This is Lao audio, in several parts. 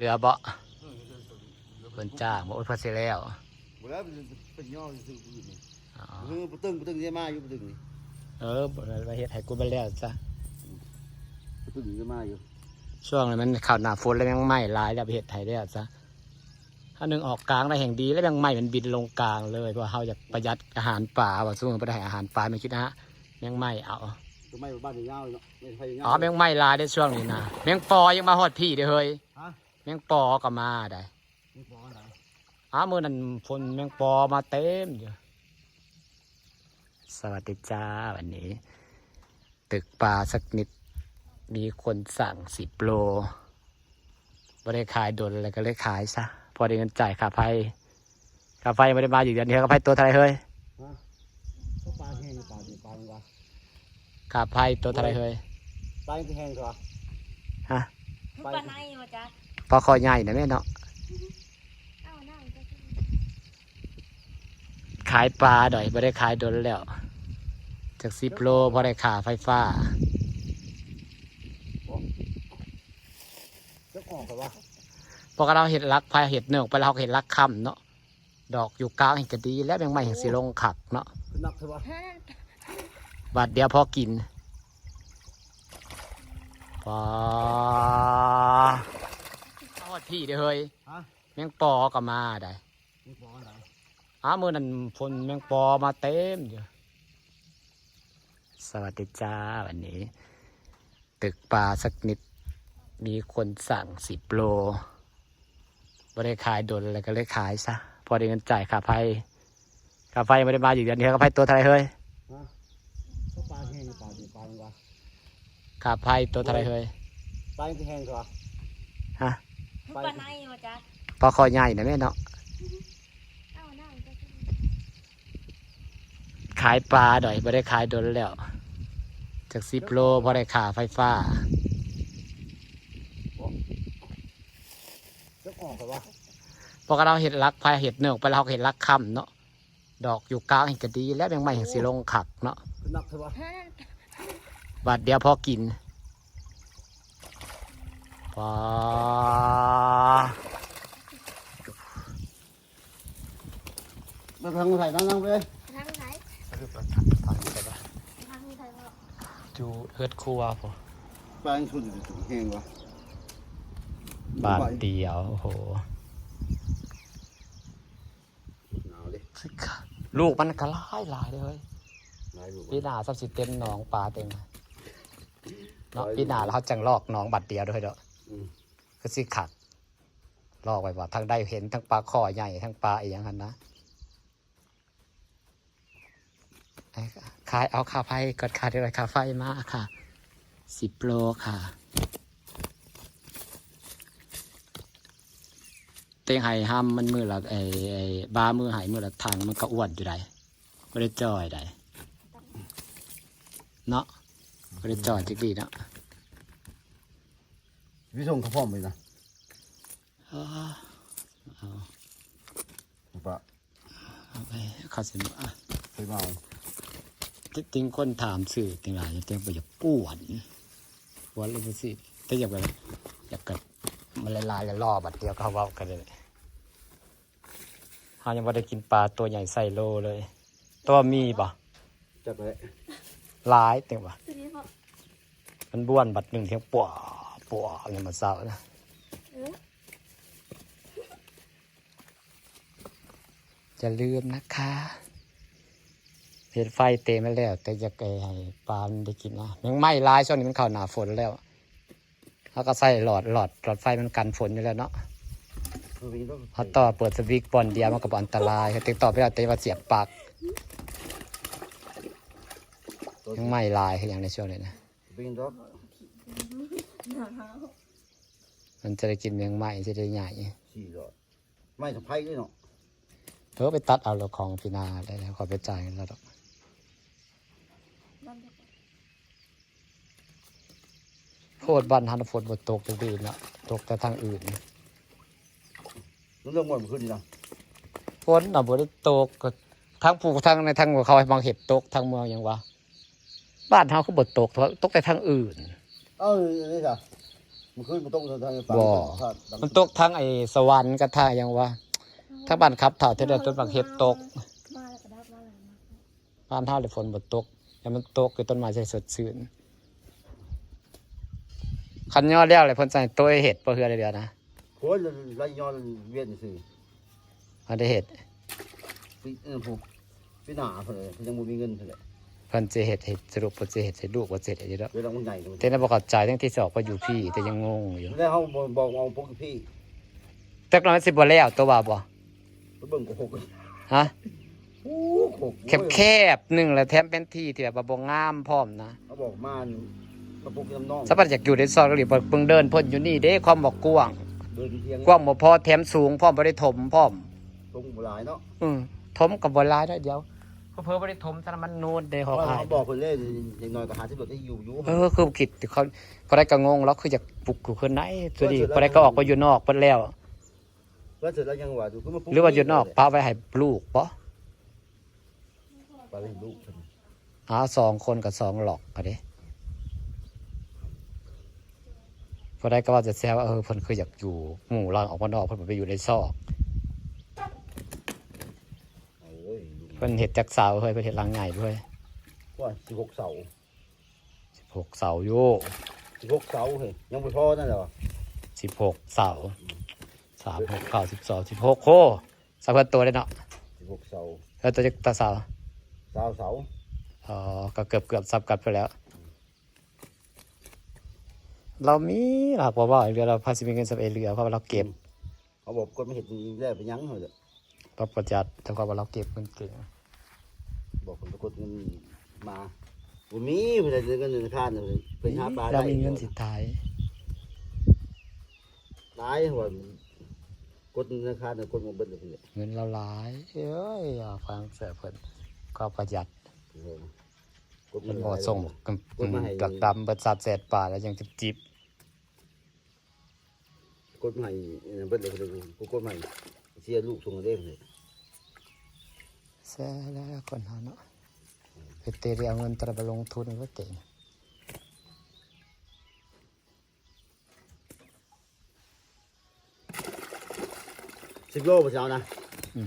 ເຫຼືອບໍ່? ເອີ ເພິ່ນຈ້າງບໍ່? ໂອ້ຍ ເພິ່ນຊິແລ້ວ ບໍ່ແລ້ວ ເປັນ ເປັນຍໍຊື່ໆ ຜູ້ອື່ນນີ້. ອໍ ເອີ ບໍ່ຕຶງ ບໍ່ຕຶງຊິມາຢູ່ ບໍ່ຕຶງນີ້. ເອີ ບໍ່ໄດ້ເຮັດໃຫ້ກູມັນແລ້ວຊະ ບໍ່ຕຶງຊິມາຢູ່. ຊ່ວງນີ້ມັນເຂົ້າໜ້າຝົນແລ້ວ ແມງໄມ້ຫຼາຍແລ້ວ ໄປເຮັດໃຫ້ແລ້ວຊະ. ຖ້າໜຶ່ງອອກກາງໄດ້ແຮ່ງດີ ແລ້ວແມງໄມ້ມັນບິນລົງກາງເລີຍ ເພາະເຮົາຢາກປະຢັດອາຫານປາ ວ່າຊຸມມື້ບໍ່ໄດ້ໃຫ້ອາຫານປາ ແມ່ນຄິດຫາແມງໄມ້ເອົາ. ຕົ້ນໄມ້ບ້ານຍາວເນາະ ໄມ້ໄຜ່ຍາວ. ອໍ ແມງໄມ້ຫຼາຍເດ້ຊ່ວງນີ້ນະ ແມງປໍຍັງມາຮອດພີ້ເດ້ເຮີ້ຍ. ຮະ? ແມງປໍກໍມາໄດ໋. ແມງປໍອັນໃດ? ອ້າ ມື້ນັ້ນຝົນແມງປໍມາເຕັມຢູ່. ສະຫວັດດີຈ້າ ວັນນີ້ຕຶກປາສັກນິດ ມີຄົນສັ່ງສິບໂລ ບໍ່ໄດ້ຂາຍດົນແລ້ວ ກໍເລີຍຂາຍຊະ ພໍໄດ້ເງິນຈ່າຍຄ່າໄຟ. ຄ່າໄຟບໍ່ໄດ້ມາອີກເດືອນນີ້ ຄ່າໄຟຕົວເທົ່າໃດເຮີ້ຍ? ຮະ? ກໍປາແຫ້ງ ປາ ປາຫຍັງວະ? ຄ່າໄຟຕົວເທົ່າໃດເຮີ້ຍ? ປາຫຍັງຄືແຫ້ງແທ້ວະ? ຮະ? ປາ ປາໄນບໍ່ຈັກ ປາຄໍໃຫຍ່ນະແມ່ເນາະ. ເອົານ້ຳຈັກ ຂາຍປາດອຍ ບໍ່ໄດ້ຂາຍດົນແລ້ວ ຈັກສິບໂລ ພໍໄດ້ຄ່າໄຟຟ້າ. ຈັກອອກແລ້ວວະ? ເພາະວ່າເຮົາເຮັດຫຼັກໄຟ ເຮັດເນີອອກໄປແລ້ວ ເຮົາກໍເຮັດຫຼັກຄ້ຳເນາະ. ດອກຢູ່ກາງນີ້ກໍດີແລ້ວ ແມງໄມ້ແຮ່ງຊິລົງຄັກເນາະ. ຄືໜັກແທ້ວະ? ບາດດຽວພໍກິນ. ປາ ຮອດພີ້ເດ້ເຮີ້ຍ. ຮະ? ແມງປໍກໍມາໄດ໋. ແມງປໍອັນໃດ? ອ້າ ມື້ນັ້ນຝົນແມງປໍມາເຕັມຢູ່. ສະຫວັດດີຈ້າ ວັນນີ້ ຕຶກປາສັກນິດ ມີຄົນສັ່ງສິບໂລ ບໍ່ໄດ້ຂາຍດົນແລ້ວ ກໍເລີຍຂາຍຊະ ພໍໄດ້ເງິນຈ່າຍຄ່າໄຟ. ຄ່າໄຟບໍ່ໄດ້ມາອີກເດືອນນີ້ ຄ່າໄຟຕົວເທົ່າໃດເຮີ້ຍ? ຮະ? ກໍປາແຫ້ງ ປາ ປາຫຍັງວະ? ຄ່າໄຟຕົວເທົ່າໃດເຮີ້ຍ? ປາຫຍັງຄືແຫ້ງແທ້ວະ? ຮະ? ປາ ປາໄນບໍ່ຈັກ ປາຄໍໃຫຍ່ນະແມ່ເນາະ. ເອົານ້ຳຈັກ ຂາຍປາດອຍ ບໍ່ໄດ້ຂາຍດົນແລ້ວ ຈັກສິບໂລ ພໍໄດ້ຄ່າໄຟຟ້າ. ຈັກອອກແລ້ວວະ? ເພາະວ່າເຮົາເຮັດຫຼັກໄຟ ເຮັດເນີອອກໄປແລ້ວ ເຮົາກໍເຮັດຫຼັກຄ້ຳເນາະ. ດອກຢູ່ກາງນີ້ກໍດີແລ້ວ ແມງໄມ້ແຮ່ງຊິລົງຄັກເນາະ. ຄືໜັກແທ້ວະ? ບາດດຽວພໍກິນ. ປາ ມາທາງໄສນະ ນັ່ງໄປເລີຍ. ທາງໄສ? ທາງໄສ? ຢູ່ເຮືອນຄົວພຸ້ນ. ປາຍັງຊຸນຢູ່ ແຫ້ງວະ? ບາດດຽວ ໂອ້ໂຫ. ໜາວເດ້ ລູກມັນກໍຫຼາຍໆເດ້ເຮີ້ຍ. ຫຼາຍລູກ ປີໜ້າຊ້ຳຊິເຕັມໜອງປາເຕັມເນາະ. ປີໜ້າແລ້ວເຮົາຈັ່ງລອກໜອງບາດດຽວເດີເຮີ້ຍເນາະ. ອືມ ຄືຊິຄັກ ລອກໄວ້ວ່າທາງໃດເຫັນທັງປາຄໍໃຫຍ່ ທັງປາອີ່ຫຍັງຫັ້ນນະ. ຂາຍເອົາຄ່າໄຟກ່ອນຄ່າ ໄດ້ຄ່າໄຟມາຄ່າ ສິບໂລຄ່າ. ແຕ່ງໃຫ້ຫ້ຳມັນມື້ລະ ໄອ້ ໄອ້ ບາມືໃຫ້ມື້ລະຖັງ ມັນກໍອ້ວນຢູ່ໃດ໋ ບໍ່ໄດ້ຈ່ອຍໃດ໋ເນາະ. ບໍ່ໄດ້ຈ່ອຍຈັກດີເນາະ. ໄປສົ່ງເຂົາພ້ອມເລີຍນະ. ເອີ ເອົາ ປະ ເອົາໄປ ເຂົາຊິມາ ໄປເອົາ. ຕິງຄົນຖາມຊື້ຕິງຫຼາຍ ຕິງບໍ່ຢາກກວນ ກວນແລ້ວຊິ ແຕ່ຢາກແບບ ຢາກກັບ ມັນຫຼາຍໆ ແລ້ວລໍບາດດຽວເຂົາເວົ້າກັນເລີຍ. ເຮົາຍັງບໍ່ໄດ້ກິນປາຕົວໃຫຍ່ໄຊໂລເລີຍ. ຕົວມີບໍ່? ຈັກແຫຼະ ຫຼາຍເຕັມວ່າ ຕົວນີ້ເນາະ. ມັນບ້ວນບາດໜຶ່ງ ທຽງປົວ ປົວ ຍາມມາເຊົ້ານະ. ເອີ ຢ່າລືມນະຄະ ເຮັດໄຟເຕັມແລ້ວ ແຕ່ຢາກໃຫ້ປາມັນໄດ້ກິນນະ. ແມງໄມ້ຫຼາຍ ຊ່ວງນີ້ມັນເຂົ້າໜ້າຝົນແລ້ວ. ເຮົາກໍໃສ່ຫຼອດ ຫຼອດ ຫຼອດໄຟມັນກັນຝົນຢູ່ແລ້ວເນາະ. ເຮົາຕໍ່ເປີດສະວິດບ່ອນດຽວມັນກໍບໍ່ອັນຕະລາຍ. ເຮົາຕິດຕໍ່ໄປແລ້ວ ແຕ່ວ່າສຽບປາກ. ແມງໄມ້ຫຼາຍຄືຫຍັງໃນຊ່ວງນີ້ນະ. ມັນຈະໄດ້ກິນແມງໄມ້ ຊິໄດ້ໃຫຍ່. ໄມ້ສະໄພເດ້ເນາະ. ເອີ ໄປຕັດເອົາແລ້ວ ຂອງປີໜ້າໄດ້ແລ້ວ ຂ້ອຍໄປຈ່າຍເງິນລາວດອກ. ໂພດ ບ້ານເຮົາຝົນບໍ່ຕົກຈັກທີເນາະ ຕົກແຕ່ທາງອື່ນ. ມັນເລື່ອງມ່ວນຂຶ້ນນະ ຝົນນະບໍ່ໄດ້ຕົກ ກໍທາງຜູ້ ທາງໃນ ທາງເຂົາໃຫ້ບາງເຮັດຕົກ ທາງເມືອງຫຍັງວະ. ບ້ານເຮົາຄືບໍ່ຕົກ ຕົກແຕ່ທາງອື່ນ. ເອີ ນີ້ຊະ ຄືນບໍ່ຕົກທາງ ບໍ່ ມັນຕົກທາງໄອ້ສະຫວັນກັບທາງຫຍັງວະ ທາງບ້ານຂັບເຖົ້າ ແຖວນັ້ນຕົ້ນໝາກເຫັບຕົກ. ມາແລ້ວກໍດັບມາແລ້ວນະ ບ້ານເຮົານີ້ຝົນບໍ່ຕົກ ແຕ່ມັນຕົກຢູ່ຕົ້ນໄມ້ຊິໄດ້ສົດຊື່ນ. ຄັນຍໍແລ້ວແຫຼະ ເພິ່ນຈະໃຫ້ໂຕຍເຮັດບໍ່ ເຮືອນເຫຼືອນະ? ໂອ້ຍ ໄລ່ຍ້ອນວຽນຊື່ ອັນໄດ້ເຮັດ ປີ ເອີ ຜູ້ ປີໜ້າເພິ່ນເລີຍ ເພິ່ນຍັງບໍ່ມີເງິນເທື່ອ. ເພິ່ນຊິເຮັດໃຫ້ ສະຫຼຸບເພິ່ນຊິເຮັດໃຫ້ລູກ ບໍ່ເຮັດໃຫ້ເດີ. ເວລາມັນໃຫຍ່ ແຕ່ນະບໍ່ເຂົ້າໃຈ ທັງທີ່ສອງເພິ່ນຢູ່ພີ້ ແຕ່ຍັງງົງຢູ່ ແລ້ວເຮົາບໍ່ ບໍ່ເອົາປົກຢູ່ພີ້ ຈັກໜ້ອຍມັນຊິບໍ່ແລ້ວ ໂຕວ່າບໍ່? ໄປເບິ່ງໂກຫົກ ຮະ? ໂອ້ ໂຄກ ແຄບໆໜຶ່ງ ແລ້ວແຖມເປັນທີ່ທີ່ແບບວ່າບໍ່ງາມພ້ອມນະ. ເຮົາບອກມາ ມາປຸກນຳນ້ອງ ສະບັດຢາກຢູ່ໃນຊອກອີ່ຫຼີ ເບິ່ງເດີ່ນເພິ່ນຢູ່ນີ້ເດ້ ຄວາມບໍ່ກວ້າງ ເດີ່ນພຽງ ກວ້າງບໍ່ພໍ ແຖມສູງພ້ອມ ບໍ່ໄດ້ຖົມພ້ອມ ຖົມບໍ່ຫຼາຍເນາະ. ອື ຖົມກໍບໍ່ຫຼາຍເນາະ ດຽວເຜີໆບໍ່ໄດ້ຖົມ ຊັ້ນມັນນູນເດ້ ຮອກອາຍ. ເຮົາບອກເພິ່ນເດ້ ຢ່າງໜ້ອຍກໍຫ້າສິບໂລໄດ້ຢູ່ຢູ່. ເອີ ຄືຄິດ ເຂົາ ເຂົາໄດ້ກໍງົງ ລາວຄືຢາກປຸກຢູ່ຄືນໃນ ສຸດີ ເພິ່ນໄດ້ກໍອອກໄປຢູ່ນອກເບິດແລ້ວ. ວ່າເສດແລ້ວຍັງວ່າຢູ່ ຄືມາປຸກ ຫຼືວ່າຢູ່ນອກ ນີ້ ປະໄວ້ໃຫ້ລູກບໍ? ປະໄວ້ໃຫ້ລູກເພິ່ນ ອ້າວ ສອງຄົນກໍສອງລັອກກະເດ້. ຜູ້ໃດກໍວ່າຈະແຊວວ່າ ເອີ ເພິ່ນຄືຢາກຢູ່ ໝູ່ຫຼັງອອກມານອກ ເພິ່ນໄປຢູ່ໃນຊອກ. ໂອ້ຍ ເພິ່ນເຮັດຈັກເສົາເຮີ້ຍ ເພິ່ນເຮັດຫຼັງໃຫຍ່ເຮີ້ຍ. ວ່າສິບຫົກເສົາ ສິບຫົກເສົາຢູ່ ສິບຫົກເສົາເຮີ້ຍ ຍັງບໍ່ພໍນັ້ນແຫຼະ. ສິບຫົກເສົາ ສາມ ຫົກ ເກົ້າ ສິບສອງ ສິບຫົກ ໂອ້ ສາມພັນໂຕໄດ້ເນາະ ສິບຫົກເສົາ. ເອີ ໂຕຈັກ ຕາເສົາ ຊາວເສົາ. ອໍ ກໍເກືອບໆສ່ຳກັນພຸ້ນແຫຼ້ວ. ລາວມີ ລາວບໍ່ເວົ້າອີກເທື່ອ ລາວພາຊິມີເງິນສ່ຳເອເຫຼືອ ເພາະວ່າລາວເກັບ. ອືມ ເຮົາບອກກົດມາເຮັດແລ້ວເປັນຫຍັງ ເຮົາກໍປະຢັດ ແຕ່ວ່າລາວເກັບເງິນເກັ່ງ. ບອກເພິ່ນໄປກົດເງິນມາ ບໍ່ມີ ເພິ່ນໄດ້ເງິນທະນາຄານ ເພິ່ນຫາປາໄດ້. ລາວມີເງິນຊິຕາຍ ຕາຍວ່າ ກົດທະນາຄານ ກົດໝົດເບິດເລີຍ. ເງິນລາວຫຼາຍ ເອີຍ ເອົາຟັງເສື້ອເພິ່ນ ກໍປະຢັດ. ເອີ ກົດ ມັນບໍ່ສົ່ງ ອືມ ຫຼັກດຳເບິດ ສາມແສນປາຍ ແລ້ວຍັງຈິບໆ. ກົດໃໝ່ ອັນນັ້ນເບິດເລີຍ ກົດໃໝ່ ເສຍລູກສົ່ງເດ້. ແຊແລ້ວຄົນເຮົາເນາະ ເຮັດແຕ່ໄດ້ເອົາເງິນແຕ່ລະໄປລົງທຶນເບິດເດ. ສິບໂລບໍ່ຊິເອົານະ. ອືມ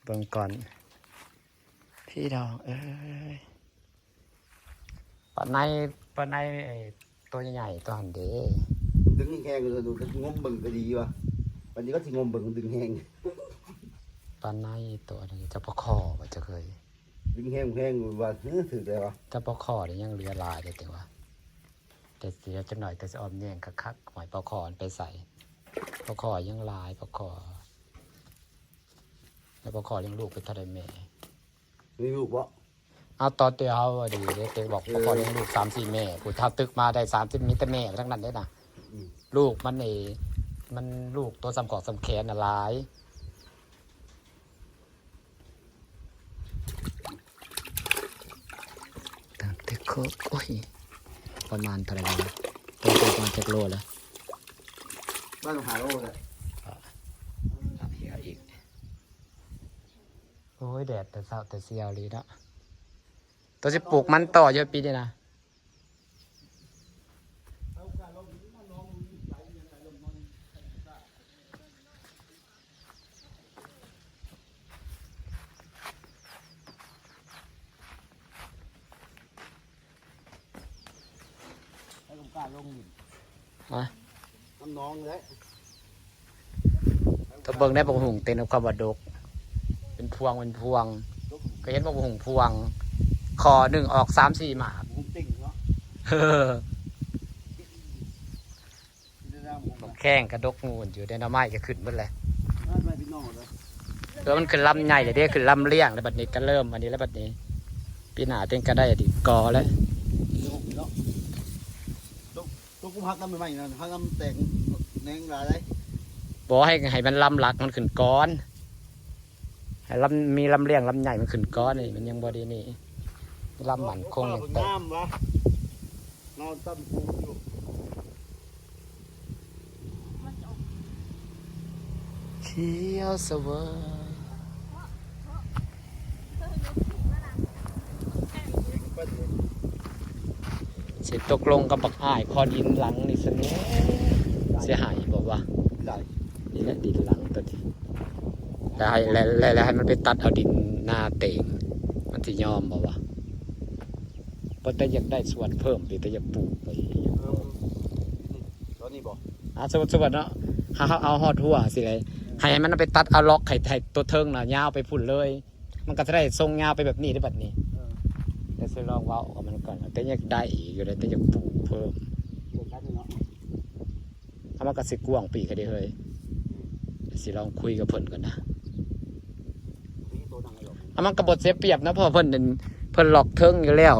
ເບິ່ງກ່ອນ ພີ່ນ້ອງເອີຍ. ປາໄນ ປາໄນ ໄອ້ ໂຕໃຫຍ່ໆ ໂຕຫັ້ນເດ້. ດຶງແຮງໆ ດູ ງົມເບິ່ງກໍດີວ່າ ບັດນີ້ກໍຊິງົມເບິ່ງ ດຶງແຮງ. ປາໄນໂຕນີ້ ຈັກປາຄໍ່ວ່າ ຈັກເຄີຍ ດຶງແຮງໆ ວ່າ ເອີ ຖືກແລ້ວວ່າ ຈັກປາຄໍ່ນີ້ຍັງເຫຼືອຫຼາຍເດ້ ແຕ່ວ່າ ແຕ່ຊິເຫຼືອຈັກໜ້ອຍ ແຕ່ຊິອ້ອມແຍງຄັກໆ ໃຫ້ປາຄໍ່ມັນໄປໃສ. ປາຄໍ່ຍັງຫຼາຍ ປາຄໍ່ ແລ້ວປາຄໍ່ລ້ຽງລູກເປັນເທົ່າໃດແມ່? ມີລູກບໍ່? ເອົາ ຕອນແຕ່ເຮົາດີເດ້ ແຕ່ບອກ ເອີ ປາຄໍ່ລ້ຽງລູກສາມສີ່ແມ່ ຜູ້ເຖົ້າຕຶກມາໄດ້ສາມສິບ ມີແຕ່ແມ່ທັງນັ້ນເດ້ນະ. ອືມ ລູກມັນນີ້ ມັນລູກໂຕສ່ຳຂອກສ່ຳແຂນນະຫຼາຍ. ຕັ້ງແຕ່ໂຄກ ໂອ້ຍ ປະມານເທົ່າໃດແລ້ວ? ຕົກປະມານຈັກໂລແລ້ວ? ປະມານຫ້າໂລແລ້ວ. ອ່າ ເອົາອີກ ເອົາອີກ. ໂອ້ຍ ແດດແຕ່ເຊົ້າແຕ່ຊຽວອີ່ຫຼີເນາະ. ໂຕຊິປູກມັນຕໍ່ຢູ່ປີນີ້ນະ. ໃຫ້ກຳກາລົງດິນ ຮະ? ນ້ຳໜອງເລີຍ. ກໍເບິ່ງໄດ້ບັກຫຸ່ງເຕັມກັບຄຳວ່າດົກ ເປັນພວງເປັນພວງ. ກໍເຫັນບັກຫຸ່ງພວງ ຂໍ້ໜຶ່ງອອກສາມສີ່ໝາກ. ຫຸ່ງຕິ່ງເນາະ. ເອີ ບັກແຂ້ງກະດົກງູນຢູ່ເດ້ ໜໍ່ໄມ້ກະຂຶ້ນເບິດແຫຼະ. ເອີ ມັນຂຶ້ນລຳໃຫຍ່ແລ້ວເດ້ ຂຶ້ນລຳລ້ຽງແລ້ວ ບັດນີ້ກະເລີ່ມອັນນີ້ແລ້ວ ບັດນີ້ປີໜ້າເຕັງກະໄດ້ອັນນີ້ກໍແລ້ວ. ຕົວກູຮັກນຳໃໝ່ໆນະ ຮັກນຳແຕກແໜງຫຼາຍໃດ໋. ບໍ່ ໃຫ້ ໃຫ້ມັນລຳຫຼັກມັນຂຶ້ນກ່ອນ ໃຫ້ລຳ ມີລຳລ້ຽງລຳໃຫຍ່ມັນຂຶ້ນກ່ອນ ນີ້ມັນຍັງບໍ່ໄດ້ນີ້ ລຳໝັ້ນຄົງຍັງແຕກ. ງາມວະ ນອນຕຳກູຢູ່ ຂຽວສະເຫວີຍ. ສ ໄດ້ຕົກລົງກັບບັກອ້າຍຂໍດິນຫຼັງນີ້ຊະແນ່ ຊິໃຫ້ບໍ່ວະ? ໄດ້ ນີ້ແຫຼະດິນຫຼັງໂຕນີ້ ແລ້ວໃຫ້ ແລ້ວ ແລ້ວໃຫ້ມັນໄປຕັດເອົາດິນນາເຕັງ ມັນຊິຍອມບໍ່ວະ? ບໍ່ແຕ່ຢາກໄດ້ສວນເພີ່ມ ເປັນແຕ່ຢາກປູກໄປ ເອີ ຕອນນີ້ບໍ່? ອ່າ ສົມມຸດ ສົມມຸດເນາະ ເຮົາ ເຮົາເອົາຮອດຫົວຊິໄດ້ ໃຫ້ ໃຫ້ມັນໄປຕັດເອົາລັອກ ໃຫ້ ໃຫ້ໂຕເທິງນະຍາວໄປພຸ້ນເລີຍ ມັນກໍຈະໄດ້ຊົງຍາວໄປແບບນີ້ເດ້ບັດນີ້ ເອີ ແຕ່ຊິລອງເວົ້າກັບມັນກ່ອນ ແຕ່ຢາກໄດ້ຢູ່ເດ້ ແຕ່ຢາກປູກເພີ່ມ ເອີ ເອົາ ມັນກໍຊິກວ້າງໄປອີກເດ້ເຮີ້ຍ ຊິລອງຄຸຍກັບເພິ່ນກ່ອນນະ ເອົາ ມັນກໍບໍ່ເສຍປຽບນະ ເພາະວ່າເພິ່ນ ເພິ່ນລັອກເທິງຢູ່ແລ້ວ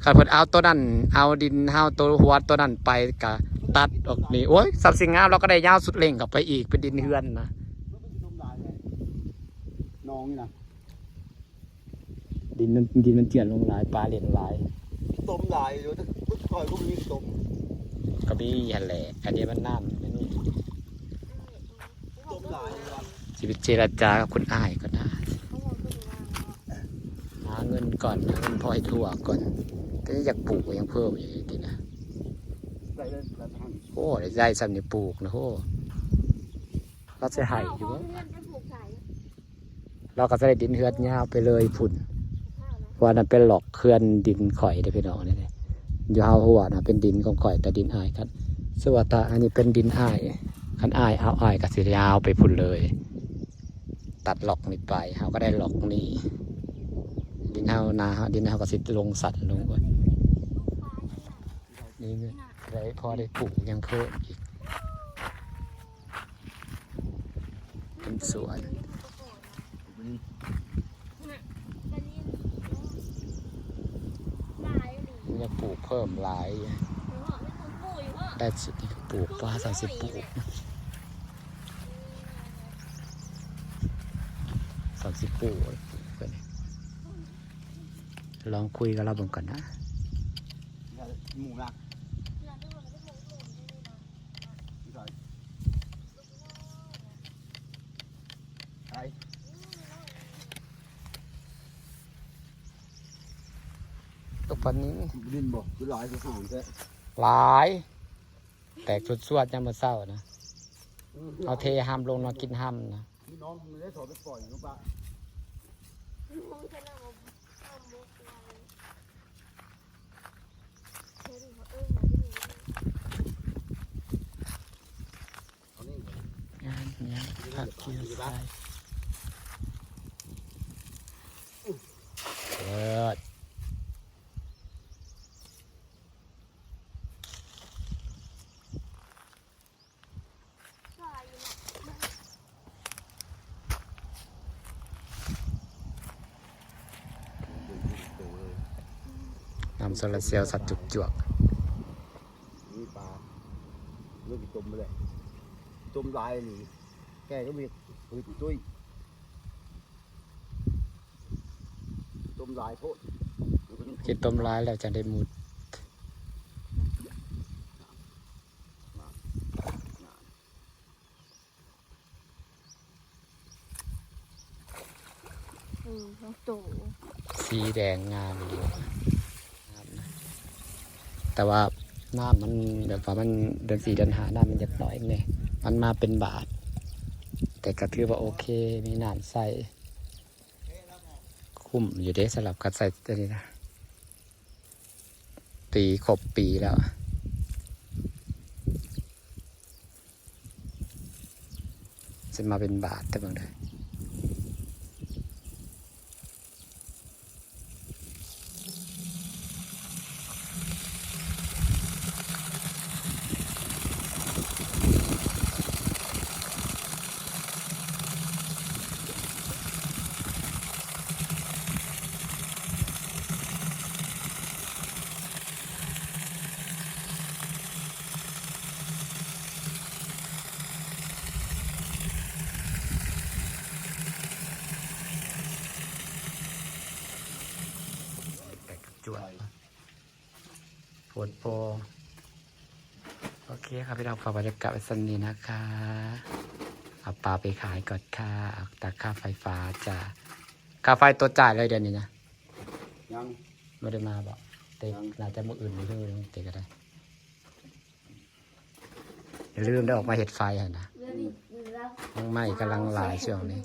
ຄັນເພິ່ນເອົາໂຕນັ້ນ ເອົາດິນເຮົາໂຕຫົວໂຕນັ້ນໄປ ກະຕັດອອກນີ້ ໂອ້ຍ ສ່ຳຊິງາມ ລາວກໍໄດ້ຍາວສຸດເລັ່ງເຂົ້າໄປອີກ ເປັນດິນເຮືອນນະ ໜອງນີ້ນະ ດິນມັນ ດິນມັນເຈື່ອນລົງຫຼາຍ ປາຫຼິ້ນຫຼາຍ ຕົມຫຼາຍຢູ່ ທຸກຂ້ອຍກໍມີຕົມ ກໍມີຫັ້ນແຫຼະ ອັນນີ້ມັນນ້ຳ ອັນນີ້ ຕົມຫຼາຍຢູ່ ຊິໄປເຈລະຈາກັບຄຸນອ້າຍກ່ອນນະ ຫາເງິນກ່ອນ ຫາເງິນພໍໃຫ້ທົ່ວກ່ອນ ແຕ່ຢາກປູກຫຍັງເພີ່ມອີກຕິນະ ໄດ້ເລີຍ ໂອ້ ໄດ້ ໄດ້ສ່ຳນີ້ປູກນະ ໂອ້ ລາວຊິໃຫ້ຢູ່ບໍ່? ລາວກໍຈະໄດ້ດິນເຮືອນຍາວໄປເລີຍພຸ້ນ ເພາະວ່ານັ້ນເປັນລັອກເຮືອນດິນຂ້ອຍເດ້ພີ່ນ້ອງ ນີ້ເດ້ ຢູ່ເຮົາຫົວນະເປັນດິນຂອງຂ້ອຍ ແຕ່ດິນອ້າຍ ຄັນສົມມຸດວ່າຖ້າອັນນີ້ເປັນດິນອ້າຍ ຄັນອ້າຍເອົາ ອ້າຍກໍຊິຍາວໄປພຸ້ນເລີຍ ຕັດລັອກນີ້ໄປ ເຮົາກໍໄດ້ລັອກນີ້ ດິນເຮົາ ນາເຮົາ ດິນເຮົາກໍຊິລົງສັ້ນລົງ ນີ້ໄດ້ພໍໄດ້ປູກຫຍັງເພີ່ມອີກ ເປັນສວນ ມັນຢາກປູກເພີ່ມຫຼາຍ ໄດ້ສຸດນີ້ກໍປູກ ປະມານສາມສິບປູກ ສາມສິບປູກ ລອງຄຸຍກັບລາວເບິ່ງກ່ອນນະ ໝູນະ. ໄປ ຕົກປານິນ ດິນບໍ່ ຄືຫຼາຍຄືຫາງແທ້ ຫຼາຍ ແຕກສວດໆ ຍາມມື້ເຊົ້ານະ ເຮົາເທຮ່ຳລົງເນາະ ກິນຮ່ຳນະ ພີ່ນ້ອງມັນໄດ້ຖອນໄປປ່ອຍຢູ່ປ່າ ງາມ ງາມ ຜັກກິວຊາຍ ເລີດ ນ້ຳໂຊລາເຊວສັດຈວກໆ ມີປາ ເລີຍໄປຕົ້ມໄປເລີຍ ຕົ້ມຫຼາຍນີ້ ແກ່ກໍມີ ເອີ ຕຸ້ຍ ຕົ້ມຫຼາຍໂພດ ກິນຕົ້ມຫຼາຍແລ້ວຈັ່ງໄດ້ມຸດ ເອີ ທັງໂຕ ສີແດງງາມດີ ງາມນະ ແຕ່ວ່ານ້ຳມັນແບບວ່າມັນເດືອນສີ່ເດືອນຫ້າ ນ້ຳມັນຈະໜ້ອຍແດ່ ມັນມາເປັນບາດ ແຕ່ກໍຖືວ່າໂອເຄ ມີນ້ຳໃຊ້ ຄຸ້ມຢູ່ເດ້ ສຳລັບການໃຊ້ຕົວນີ້ນະ ປີ ຄົບປີແລ້ວ ຊິມາເປັນບາດແຕ່ເບິ່ງເດີ. ໄປກັບຈວດ ໂພດໂພ. ໂອເຄຄ່ະພີ່ນ້ອງ ຂໍບັນຍາກາດໄວ້ສ່ຳນີ້ນະຄະ ເອົາປາໄປຂາຍກ່ອນຄ່ະ ເອົາຕາຄ່າໄຟຟ້າຈ້າ ຄ່າໄຟໂຕຈ່າຍເລີຍດຽວນີ້ນະ ຍັງ ບໍ່ໄດ້ມາບໍ? ເຕະ ໜ້າຈະມື້ອື່ນມື້ຮືເຕະກໍໄດ້. ຢ່າລືມເດີ ອອກມາເຮັດໄຟຫັ້ນນະ. ນ້ອງໄມ້ກຳລັງຫຼາຍຊ່ວງນີ້.